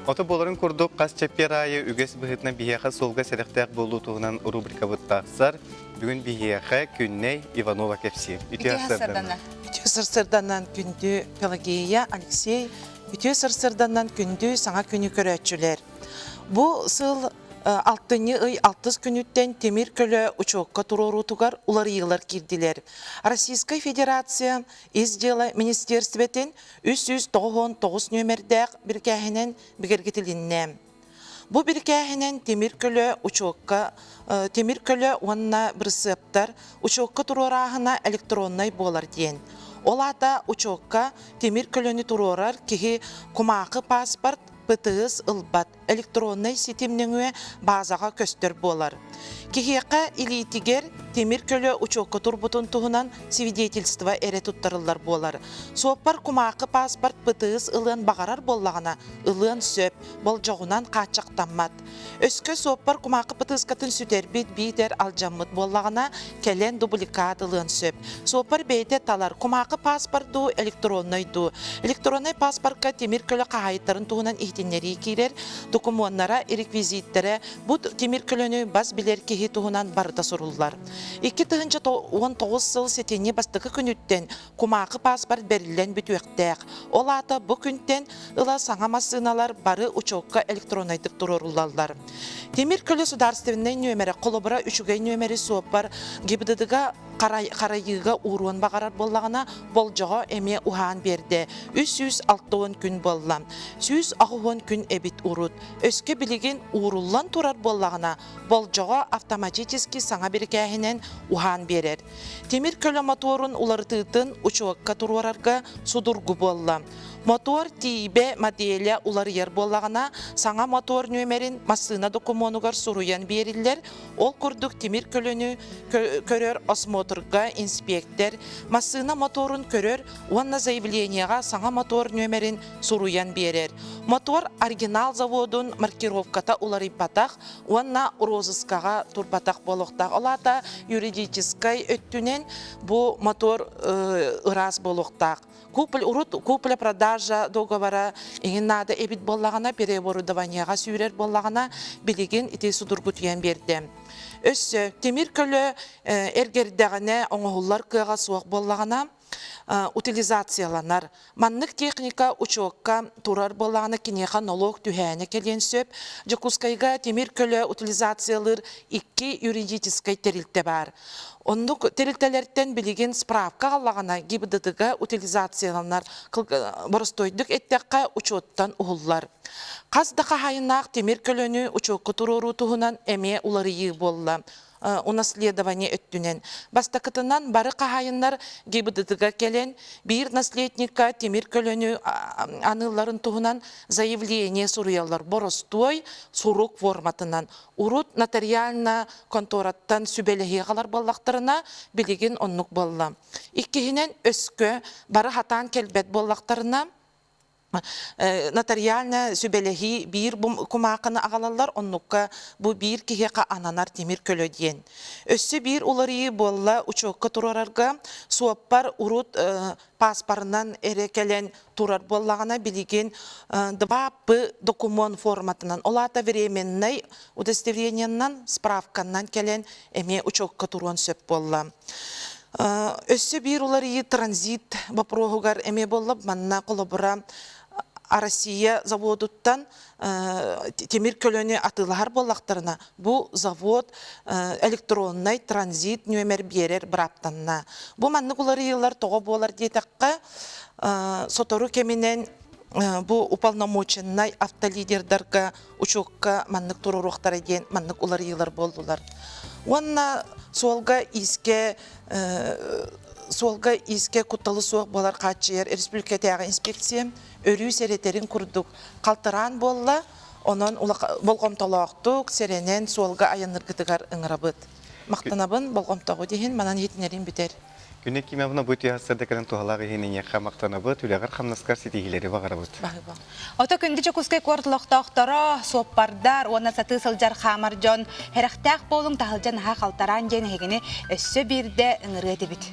Ото буоларын курдук, хас чэппиэр аайы үгэс быһыытынан биһиэхэ суолга сэрэхтээх буолуу туһунан рубрикабыт тахсар. Бүгүн биһиэхэ Күннэй Иванова кэпсиир. Үтүө сарсыарданан. Үтүө сарсыарданан күндү Пелагея, Алексей, үтүө сарсыарданан күндү саҥа күнү көрөөччүлэр. Бу сыл алтынньы ый алтыс күнүттэн тимир көлө учуокка туруоруутугар уларыйыылар киирдилэр. Российскай Федерация Ис дьыала министиэристибэтин 399 нүөмэрдээх бирикээһинэн бигэргитилиннэ. Бу бирикээһинэн тимир көлө учуокка тимир көлө уонна бырысыаптар учуокка туруорааһына электроннай буолар диэн. Ол аата учуокка тимир көлөнү туруорар киһи кумаахы паспорт ПТС ылбат электроннай ситим нөҥүө баазаҕа көстөр буолар. Киһиэхэ илиитигэр тимир көлө учуокка турбутун туһунан свидетельство эрэ туттарыллар буолар. Суоппар кумаахы паспорт ПТС ылыан баҕарар буоллаҕына, ылыан сөп, болдьоҕунан хааччахтаммат. Өскө суоппар кумаахы ПТС-катын сүтэрбит биитэр алдьаммыт буоллаҕына, кэлэн дубликат ылыан сөп. Суоппар бэйэтэ талар кумаахы паспорт дуу, электроннай дуу. Электроннай паспорка тимир көлө хаһаайыттарын туһунан иһитиннэрии киирэр, докумуоннара, реквизиттэрэ бу тимир көлөнү бас билэр киһи туһунан барыта суруллар. 2019 сыл сэтинньи бастакы күнүттэн кумаахы паспорт бэриллэн бүтүөхтээх. Ол аата бу күнтэн ыла саҥа массыыналар бары учуокка электроннайдык туруоруллаллар. Тимир көлө судаарственнай нүөмэрэ, холобура үчүгэй нүөмэри суоппар ГИБДД-га харайыыга ууруон баҕарар буоллаҕына, болдьоҕо эмиэ уһаан биэрдэ. 360 күн буолла. 180 күн эбит урут. Өскө билигин ууруллан турар буоллаҕына, болдьоҕо автоматически саҥа бирикээһинэн уһаан биэрэр. Тимир көлө мотуорун уларытыытын учуокка туруорарга судургу буолла. Мотуор тиибэ моделя уларыйар буоллаҕына, саҥа мотуор нүөмэрин массыына докумуонугар суруйан биэриллэр. Ол курдук тимир көлөнү көрөр осмотрга инспектор массыына мотуорун көрөр уонна заявлениеҕа саҥа мотуор нүөмэрин суруйан биэрэр. Мотуор оригинал заводун маркировката уларыйбатах уонна розыскаҕа турбатах буолуохтаах. Ол аата юридическай өттүнэн бу мотуор ыраас буолуохтаах. Купля, урут купля-продажа договора иҥин наада эбит буоллаҕына, переоборудованиеҕа сүүрэр буоллаҕына, билигин ити судургутуйан биэрдэ. Өссө тимир көлө эргэрдэҕинэ оҥоһуллар кыаҕа суох буоллаҕына, утилизацияланар. Маннык техника учуокка турар буоллаҕына киниэхэ нолуок түһээнэ кэлиэн сөп. Дьокуускайга тимир көлө утилизациялыыр икки юридическай тэрилтэ баар. Оннук тэрилтэлэртэн билигин справка аҕаллаҕына ГИБДД-га утилизацияланар, боростуойдук эттэххэ, учуоттан уһуллар. Хас да хаһаайыннаах тимир көлөнү учуокка туруоруу туһунан эмиэ уларыйыы буолла. Унаследование өттүнэн. Бастакытынан бары хаһаайыннар ГИБДД-га кэлэн биир наследникка тимир көлөнү аныылларын туһунан заявление суруйаллар боростуой сурук форматынан. Урут нотариально контораттан сүбэлэһии аҕалар буоллахтарына, билигин оннук буолла. Иккиһинэн, өскө бары хатаан кэлбэт буоллахтарына, нотариально сүбэлэһии биир кумаахыны аҕалаллар, оннукка бу биир киһиэхэ ананар тимир көлө диэн. Өссө биир уларыйыы буолла учуокка туруорарга суоппар урут пааспарынан эрэ кэлэн турар буоллаҕына, билигин 2П докумуон форматынан, ол аата временнай удостоверениеннан, справканнан кэлэн эмиэ учуокка туруон сөп буолла. Өссө биир уларыйыы транзит боппуруоһугар эмиэ буолла. Манна холобура Россия заводуттан тимир көлөнү атыылаһар буоллахтарына, бу завод электроннай транзит нүөмэр биэрэр бырааптанна. Бу маннык уларыйыылар тоҕо буолар диэтэххэ, сотору кэминэн бу уполномоченнай автолидердарга учуокка маннык туруоруохтара диэн маннык уларыйыылар буоллулар. Уонна суолга иискэ суолга иискэ кутталы суох буолар хааччыйар республикатааҕы инспекция өрүү сэрэтэрин курдук халтараан буолла, онон болҕомтолоохтук, сэрэнэн суолга айанныргытыгар ыҥырабыт. Махтанабын болҕомтоҕут иһин, манан иһитиннэрин бүтэр. Күнэ Кимовна бу түһэ сырда кэлэн туһалаах иһин эйиэхэ махтанабыт, үлэҕэр-хамнаскар ситиһиилэри баҕарабыт. Баһыыба. Ото күндү Дьокуускай куорат олохтоохторо, суоппардар уонна сатыы сылдьар хаамар дьон, сэрэхтээх буолуҥ, таһылдьа наһаа халтараан диэн эһигини өссө биирдэ ыҥырыа этибит.